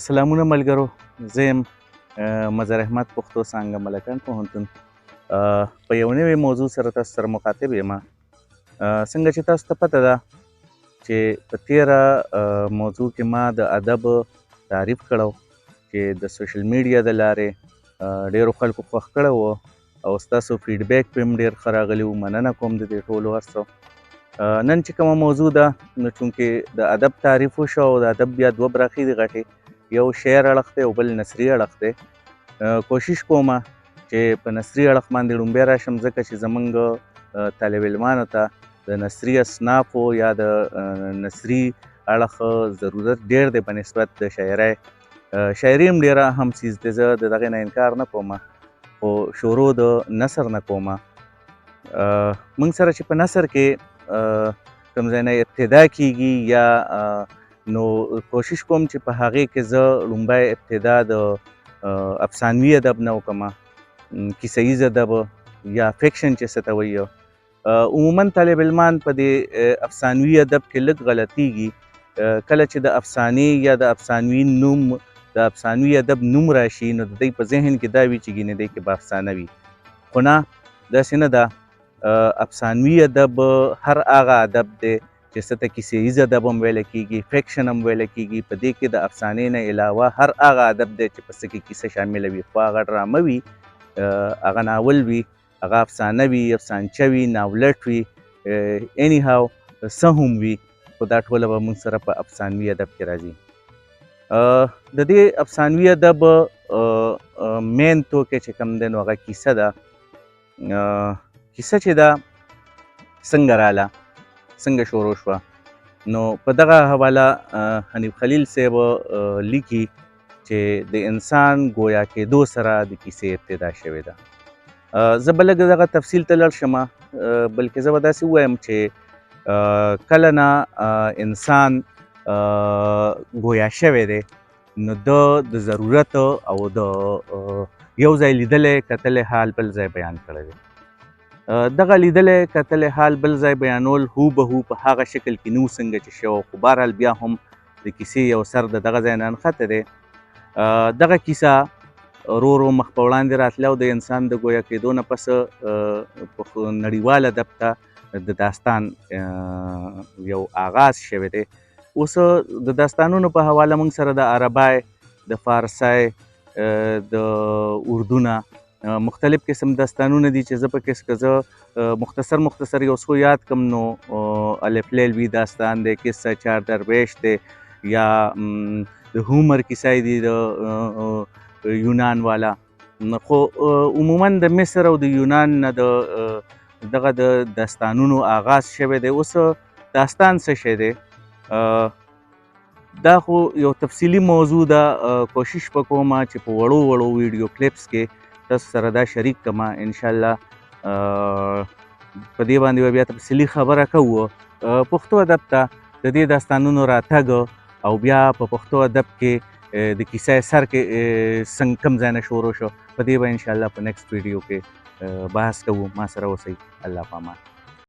سلامونه ملګرو، زه یم مظهر احمد، پښتو څانګه، ملکنډ پوهنتون. په یو نوې موضوع سره تاسو سره مخاطب یم. څنګه چې تاسو ته پته ده چې په تیره موضوع کې ما د ادب تعریف کړو چې د social media د لارې ډیرو خلکو خوښ کړی و او ستاسو feedback پې هم ډېر ښه راغلی و. مننه کوم د دې ټولو هر څه. نن چې کومه موضوع ده، نو چونکې د ادب تعریف وشو او د ادب بیا دوه برخې دي غټې، یو شعر اړخ دی او بل نثري اړخ دی. کوشش کوم چې په نثري اړخ باندې ړومبی راشم، ځکه چې زمونږ طالب علمانو ته د نثري اصنافو یا د نثري اړخ ضرورت ډېر دی په نسبت د شاعرۍ. شاعري هم ډېره اهم څیز دی، زه د دغې نه انکار نه کوم، خو شروع د نثر نه کوم. موږ سره چې په نثر کې کوم ځای نه ابتدا کیږي یا نو کوشش کوم چې په هغې کې زه لومړی ابتدا د افسانوي ادب نه وکړم، کیسه ییز ادب یا fiction چې څه ته وایي. عموما طالب علمان په دې افسانوي ادب کې لږ غلطیږي. کله چې د افسانې یا د افسانوي نوم، د افسانوي ادب نوم راشي، نو د دوی په ذهن کې دا وي چې ګینې دی کې به افسانه وي، خو نه، داسې نه ده. افسانوي ادب هر هغه ادب دی چې څه ته کیسه ییز ادب هم ویل کېږي، fiction هم ویل کېږي. په دې کې د افسانې نه علاوه هر هغه ادب دی چې په څه کې کیسه شامله وي، خو هغه ډرامه وي، هغه ناول وي، هغه افسانه وي، افسانچه وي، novelette وي، anyhow څه هم وي، خو دا ټوله به موږ سره په افسانوي ادب کې راځي. د دې افسانوي ادب main توکی چې کوم دی نو هغه کیسه ده. کیسه چې ده څنګه راله، څنګه شروع شوه، نو په دغه حواله حنیف خلیل صاحب لیکي چې د انسان ګویا کېدو سره د کیسې ابتدا شوې ده. زه به لږ دغه تفصیل ته لاړ شم، بلکې زه به داسې ووایم چې کله نه انسان ګویا شوی دی، نو ده د ضرورت او د یو ځای لیدلی کتلی حال بل ځای بیان کړی دی. دغه لیدلی کتلی حال بل ځای بیانول هو به هو په هغه شکل کې نه و څنګه چې شوی، خو بهرحال بیا هم د کیسې یو سر د دغه ځای نه نښتی دی. دغه کیسه ورو ورو مخ په وړاندې راتله او د انسان د ګویا کېدو نه پس په نړیوال ادب ته د داستان یو آغاز شوی دی. اوس د داستانونو په حواله موږ سره د عربای، د فارسای، د اردو نه مختلف قسم داستانونه دي چې زه پکې که زه مختصر مختصر یو څو یاد کړم، نو الف لیلوي داستان دی، قصه چار درویش دی، یا د هومر کیسه دی د یونان والا. خو عموما د مصر او د یونان نه د دغه د داستانونو آغاز شوی دی. اوس داستان څه شی دی، دا خو یو تفصیلي موضوع ده. کوشش به کوم چې په وړو وړو video clips کې تاسو سره دا شریک کړم. انشاءالله په دې باندې به بیا تفصیلي خبره کوو. پښتو ادب ته د دې داستانونو راتګ او بیا په پښتو ادب کې د کیسې سر کې څنګه کوم ځای نه شروع شو، په دې به انشاءالله په next video کې بحث کوو. ما سره اوسئ. الله پامان.